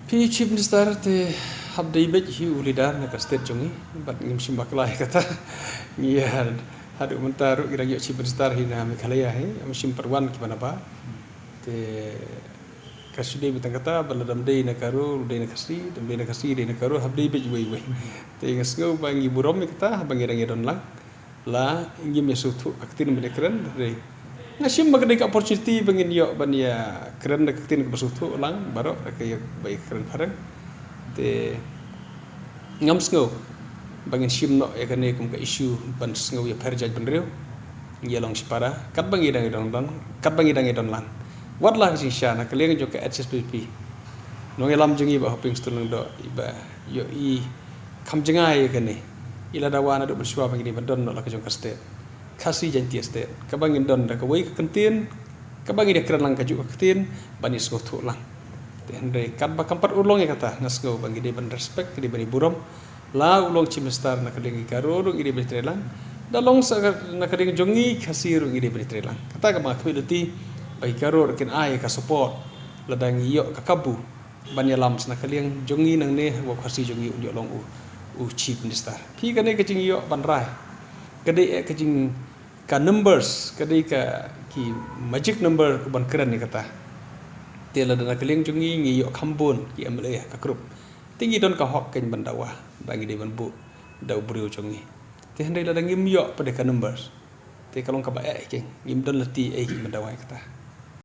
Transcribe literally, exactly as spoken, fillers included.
Phi Chief Minister te hap dei beit hi u leader na ka state jong ngi, bad ngim shym bakla ïa kata. Ngi ïa haduh mynta ruh ngi dang ïoh Chief Minister hi na Meghalaya hi, ngim shym pat wan kiba nabar. Te ka shu dei beit tang kata, ba lada ym dei na ka Garo, dei na ka Khasi, lada ym dei na ka Khasi, dei na ka Garo, hap dei beit uwei uwei. Te nga sngew ba ngi burom ïa kata, ba ngi dang ïa don lang. La ngim ïa sngewthuh ka ktien ban ïa kren, hynrei nga shim ba ka dei ka opportunity ba ngin ïoh ban ïa kren da ka ktien kaba sngewthuh lang baroh, da ka ïa ba ïa kren phareng. Te ngam sngew ba ngin shim noh ïa kane kum ka issue ban sngew ïapher jaitbynriew. Ngi ïa long shipara katba ngi dang ïa don, don, katba ngi dang ïa don lang. Wat la ka jingshisha na ka liang jong ka H S P P, nongïalam jong ngi Bah Hoping Stone Lyngdoh, i ba ïohi kham jngai ïa kane. I lada wan haduh mynshuwa ba ngin ïa don noh la ka jong ka state, Khasi Jaintia State, kaba ngin don da kawei ka ktien, kaba ngin ïa kren lang kajuh ka ktien, ban ïa sngewthuh lang. Te hynrei katba kam pat urlong ïa kata, nga sngew ba ngi dei ban respect, ngi dei ban ïa burom. La u long Chief Minister na ka liang ki Garo ruh ngi dei ban ïa trei lang. Da long sa ka, na ka liang jong ngi Khasi ruh ngi dei ban ïa trei lang. Kata kaba nga khmih lynti, ba ki Garo ruh kin ai ka support lada ngi ïoh ka kabu ban ïalam sa na ka liang jong ngi nangne, ba u Khasi jong ngi un ïoh long u, u Chief Minister. Phi, kane ka jingïoh ban rai ka dei eh ka jing, ka numbers, ka dei ka, ki magic number ka ban kren ïa kata. Te lada na ka liang jong ngi ngi ïoh kham bun ki M L A ha ka group, te ngi don ka hok kein ban dawa ba ngi dei ban buh da u briew jong ngi. Te hynrei lada ngim ïoh pat de ka numbers, te ka long kaba eh kein, ngim don lynti ei kein ban dawa ïa kata.